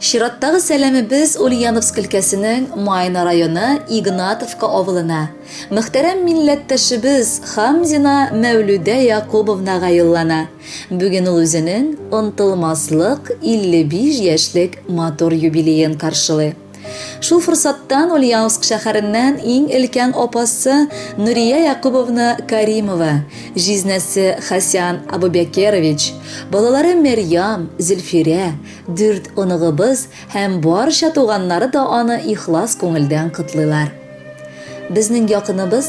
Чираттагы сәламебез Ульяновск өлкәсенең Майна районы Игнатовка авылына, мөхтәрәм милләттәшебез Хамзина Мәүлүдә Якубовнага юллана. Бүген ул үзенең онтылмаслык 55 яшьлек матур юбилеен каршылый. Шул форсаттан Ульяновск шәһәреннән иң өлкән апасы Нурия Якубовна Каримова, җизнәсе Хасян Абубякерович, балалары Мәрьям, Зөлфирә, дүрт оныгыбыз һәм барча туганнары да аны ихлас күңелдән котлыйлар. Безнең якыныбыз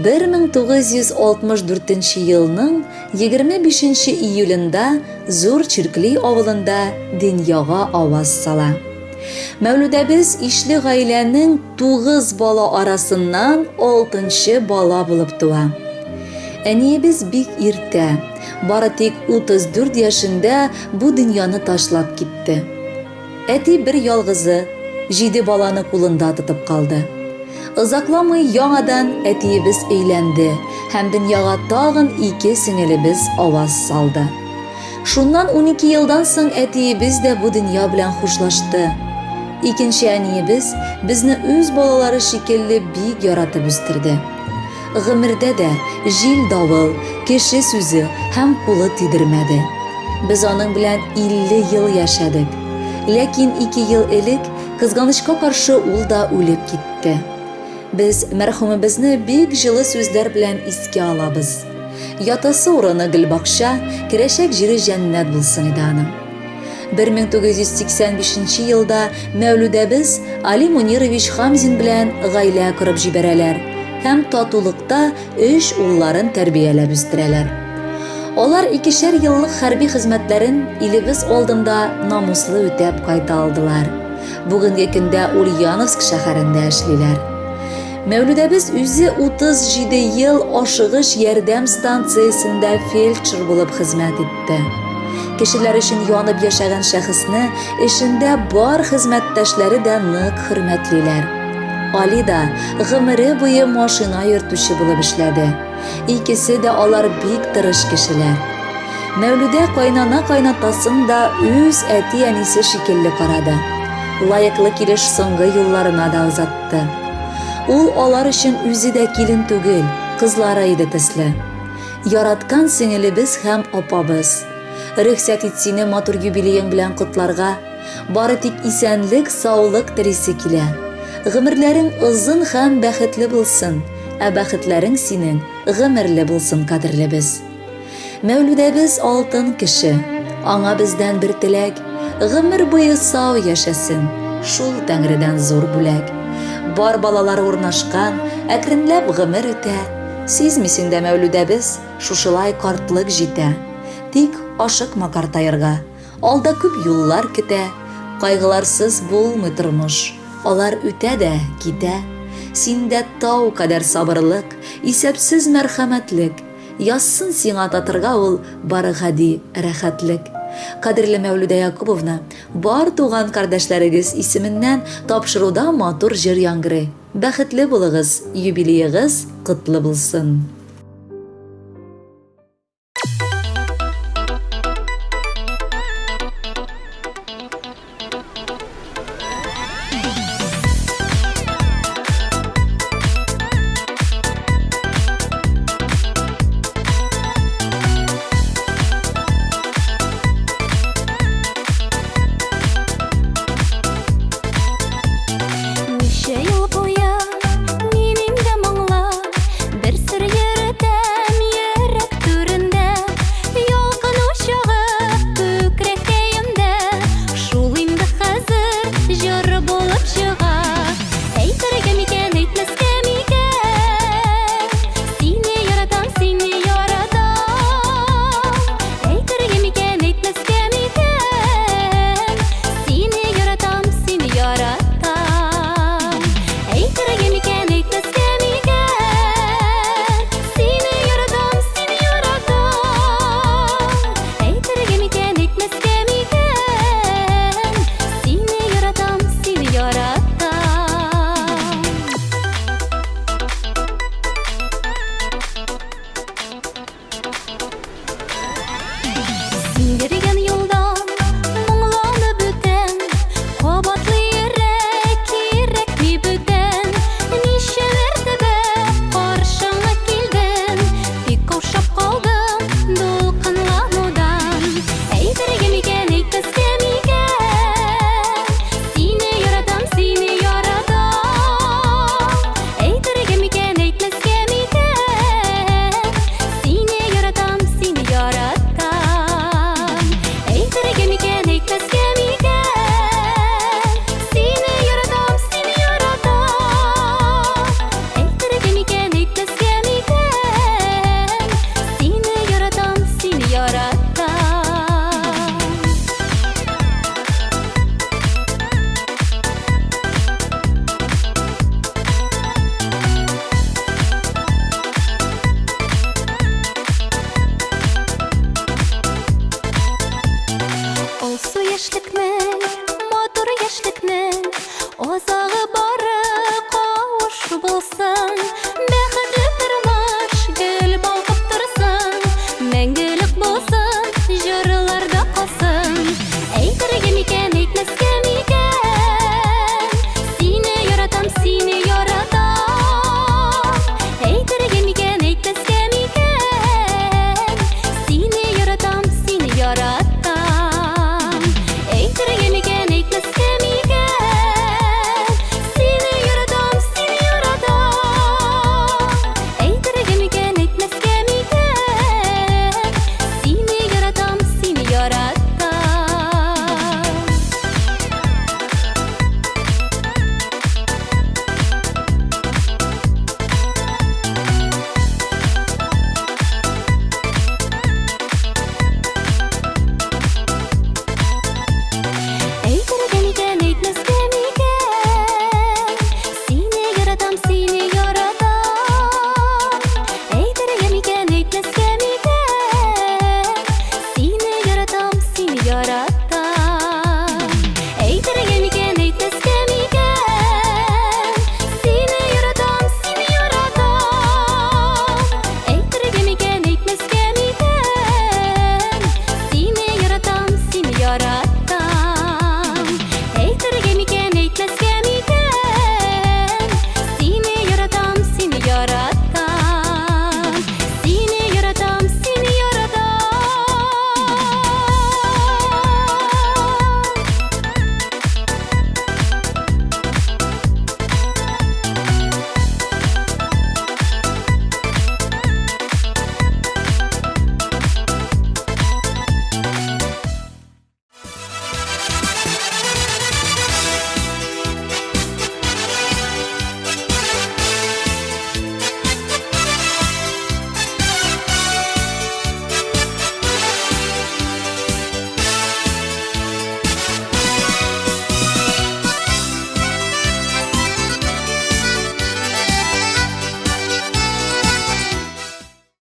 1964 нче елның 25 нче июлендә Зур Чиркли авылында дөньяга аваз сала. Мәүлүдәбез ишле гаиләнең тугыз бала арасыннан алтынчы бала булып туа. Әниебез бик иртә, бары тик 34 яшендә бу дөньяны ташлап китте. Әти бер ялгызы, җиде баланы кулында тотып калды. Озакламый яңадан әтиебез өйләнде һәм дөньяга тагын ике сеңелебез аваз салды. Шуннан 12 елдан соң әтиебез дә бу дөнья белән хушлашты. Икенче әниебез безне үз балалары шикелле бик яратып үстерде. Гомердә дә җил-давыл, кеше сүзе һәм кулы тидермәде. Без аның белән 50 ел яшәдек. Ләкин ике ел элек, кызганычка каршы, ул да үлеп китте. Без мәрхүмебезне бик җылы сүзләр белән искә алабыз. Ятасы урыны гөлбакча, керәчәк җире җәннәт булсын иде аның. 1985 елда Мәүлүдәбез Али Мунирович Хамзин белән гаилә корып җибәрәләр һәм татулыкта өч улларын тәрбияләп үстерәләр. Алар икешәр еллык хәрби хезмәтләрен илебез алдында намуслы үтәп кайта алдылар. Бүгенге көндә Ульяновск шәһәрендә эшлиләр. Мәүлүдәбез үзе 37 ел ашыгыч ярдәм станциясендә фельдшер булып хезмәт итте. Кешеләр өчен янып яшәгән шәхесне эшендә бар хезмәттәшләре дә нык хөрмәтлиләр. Али да гомере буе машина йөртүче булып эшләде. Икесе дә алар бик тырыш кешеләр. Мәүлүдә кайнана-кайнатасын да үз әти-әнисе шикелле карады. Лаеклы килеш соңгы юлларына да озатты. Ул алар өчен үзе дә килен түгел, кызлары иде төсле. Яраткан сеңелебез һәм апабыз. Рөхсәт ит сине матур юбилеең белән котларга. Бары тик исәнлек, саулык телисе килә. Гомерләрең озын һәм бәхетле булсын, ә бәхетләрең синең гомерле булсын, кадерлебез. Мәүлүдәбез алтын кеше, аңа бездән бер теләк, гомер буе сау яшәсен, шул Тәңредән зур бүләк. Бар балалары урнашкан, әкренләп гомер үтә, сизмисең дә Мәүлүдәбез, шушылай картлык җитә. Тик ашыкма картаерга, алда күп юллар көтә, кайгыларсыз булмый тормыш, алар үтә дә китә. Синдә тау кадәр сабырлык, исәпсез мәрхәмәтлек, Язсын сиңа татырга ул бары гади рәхәтлек. Кадерле Мәүлүдә Якубовна, бар туган кардәшләрегез исеменнән тапшыруда матур җыр яңгырый. Бәхетле булыгыз, юбилеегыз котлы булсын! Ничә ел буе мин инде моңлы бер сер йөрәгемдә. Тагы.